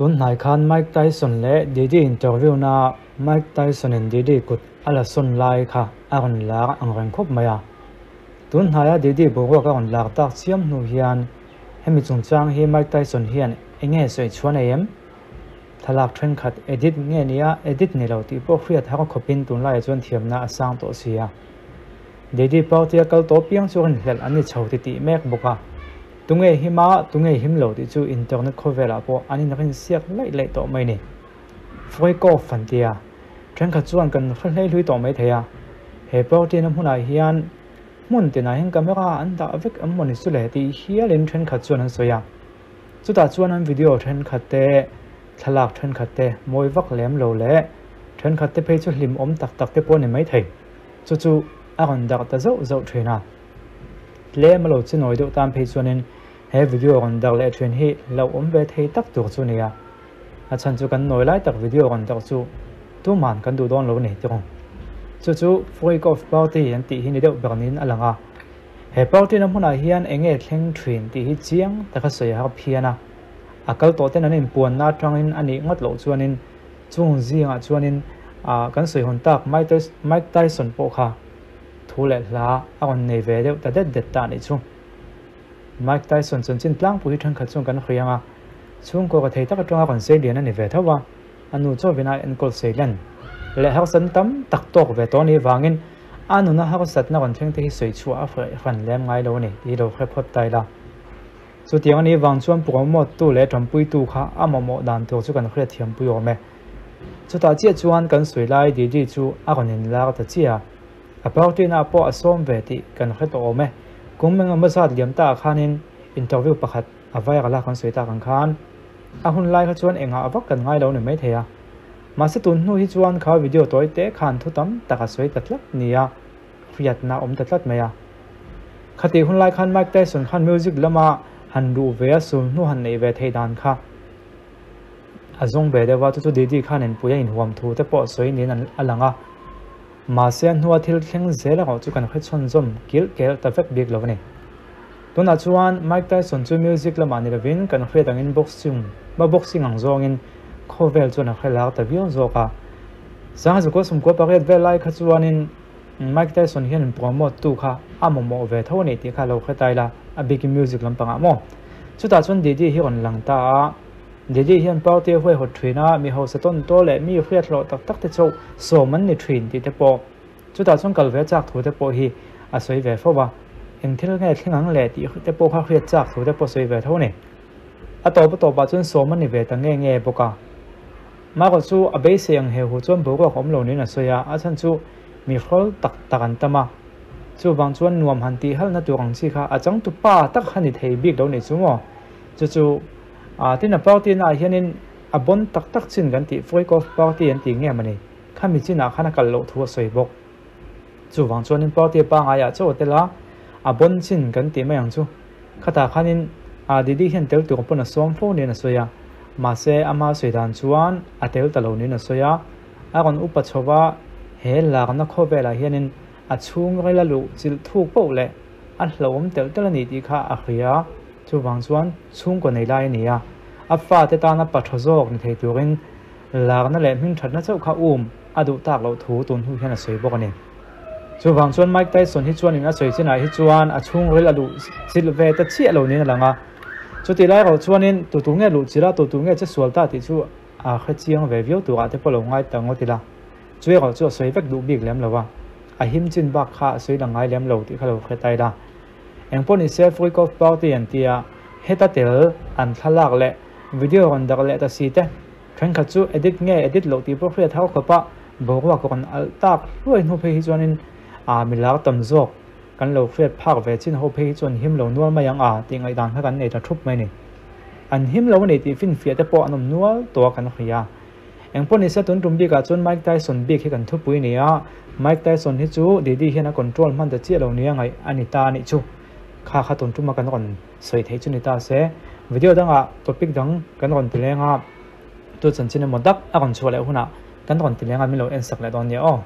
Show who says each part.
Speaker 1: Tun hnai khan Mike Tyson leh Diddy interview na Mike Tyson in Diddy kut a la sawn lai kha a rawn lar ang reng khawp mai a. Tun hnaia Diddy boruak a rawn lar tak chiam hnu hian hemi chungchang hi Mike Tyson hian enge sawi chhuah nei em? Thlalak thenkhat edit nge nia edit ni lo tih pawh hriat har khawpin tunlaiah chuan thiamna a sang tawh si a. Diddy party a kal tawh piang chu rinhlelh an ni chho titih mek bawk a. Tunge him a, tunge him lo tih chu internet khawvelah pawh an inrinsiak laih laih tawh mai ni. Freak-off an ti a, thenkhat chuan kan hre hlei hlui tawh mai thei a. He party-na hmunah hian hmun tinah hian camera an dah vek em mawni chu le tih hialin thenkhat chuan an sawi a. Chutah chuan an video thenkhat te, thlalak thenkhat te mawi vak lem lo leh thenkhat te phei chu hlimawm tak tak te pawh a ni mai thei. Chu chu a rawn darh ta zauh zauh thin a. Tlem a lo chi nawi deuh tan phei chuanin he video rawn darh leh thin hi hlauhawm ve thei tak tur chu nia. A chhan chu kan nawi lai tak video rawn darh chu tuman kan duh dawn lo a ni tirung. Chu chu Freak of Party an tih hi ni deuh ber niin a lang a. He party na hmunah hian eng nge thleng thin tih hi chiang taka sawi a har phian a. A kal tawh ten an inpuanna atangin a nih ngawt loh chuanin chung zingah chuanin kan sawi hawn tak Mike Tyson pawh kha thu leh hla a rawn nei ve deuh ta det det ta anih chu. Mike Tyson chanchin tlangpui hi thenkhat chuan kan hria ang a, chhungkaw ka thei tak atanga rawn sei lian a ni ve tho a, a nu chawvin a enkawl sei len leh harsatna tam tak tawk ve tawh anih vangin a nuna harsatna rawn thleng te hi sawi chhuah a hran lem ngai lo a ni tih lo hre phawt ta ila. Chutiang anih vang chuan promote tu leh tanpuitu kha a mamawh dan tur chu kan hriatthiampui awm e. Chutah chiah chuan kan sawi lai Didi chu a rawn inlar ta chiah a. A party na pawh a sawm ve tih kan hre tawh awm e. Kum engemaw zat liam ta ah khanin interview pakhat a viral a kan sawi tak ang khan a hun lai kha chuan engah vak kan ngai lo ni mai thei a. Mahse tun hnu hi chuan kha video tawi te khan thu tam tak a sawi ta tlat nia hriatna a awm ta tlat mai a. Khatih hun lai khan Mike Tyson khan music lama han luh ve a sul hnu han neih ve theih dan kha a zawng ve deuh a, chu chu Didi khan inpui a inhuam thu te pawh sawi niin a lang a. Mahse a hnua thil thleng zel erawh chu kan hre chhawnzawm kilh kelh ta vek bik lo a ni. Tunah chuan Mike Tyson chu music lamah ni lovin kan hriat angin boxing ba boxing ang zawngin khawvel chuan a hre lar ta viau zawk a. 1998 vel lai kha chuanin Mike Tyson hian in promote tu kha a mamawh ve tho a ni tih kha lo hre ta ila, a bikin music lampangah maw. Chutah chuan Didi hi rawn lang ta a. Didi hian party a huaihawt thin a, mi hausa tawn taw leh mi hriat hlawh tak tak te chauh sawm an ni thin tih te pawh chutah chuan kal ve chak thu te pawh hi a sawi ve fo va, eng thil nge thleng ang leh tih te pawh kha hriat chak thu te pawh sawi ve tho a ni. A tawp a tawpah chuan sawm a ni ve ta nge nge bawk a. Marawh chu a beisei ang he hu chuan boruak awm lo niin a sawi a, a chhan chu mi hrawl tak tak an tam a, chuvang chuan nuam han tih halna tur ang chi kha a changtu pa tak kha ni thei bik lo nih chu maw? Chu chu A tin a party naah hianin a bon tak tak chin kan tih freak off party an tih nge mawni khami chinah khan a kal loh thu a sawi bawk. Chuvang chuanin party pangaiah chaw a tel a, a bon chin kan tih mai ang chu. Khatah khanin a Didi hian tel tur pawn a sawm fo niin a sawi a, mahse ama sawi dan chuan a tel ta lo niin a sawi a. A rawn upa chho va, he larna khawvelah hianin a chhungril a luh chilh thuk poh leh a hlauhawm telh telh a ni tih kha a hria. Chuvang chuan chhungkaw nei lai a ni a, a fate tana pa tha zawk ni thei turin larna leh hmingthatna chauh kha um a duh tak loh thu tun hnu hian a sawi bawk a ni. Chuvang chuan Mike Tyson hi chuanin a sawi chinah hi chuan a chhungril a luh chilh ve ta chiah lo niin a lang a, chutih lai erawh chuanin tu tu nge luh chilh a, tu tu nge che sual ta tih chu a hre chiang ve viau turah te pawh lo ngai ta ngawt ila, chu erawh chu a sawi vek duh bik lem lo a, a him chin bak kha a sawi la ngai lem lo tih kha lo hre ta ila. Engpawh ni se Freak of Party an ti a, heta tel an thlalak leh video rawn darh leh ta si te, thenkhat chu edit nge edit loh tih pawh hriat har khawp a, boruak rawn alh tak hluai hnu phei hi chuanin aa mi lar tam zawk kan lo hriat phak ve chin ho phei hi chuan him lo nual mai ang a tih ngaihdan kha kan nei ta thup mai ni. An him lo a ni tih finfiah te pawh an awm nual tawh a kan hria. Engpawh ni se tun tum bikah chuan Mike Tyson bik hi kan thupui a ni a, Mike Tyson hi chu Didi hian a control hman ta chiah lo nia ngaih a ni ta a nih chu. Kha kha tun tuma kan rawn sawi theih chu ni ta se. Video dangah topic dang kan rawn ti leng a, tu chanchin emaw dak a rawn chhuah leh hunah kan rawn ti leng a min lo en sak leh dawn nia aw.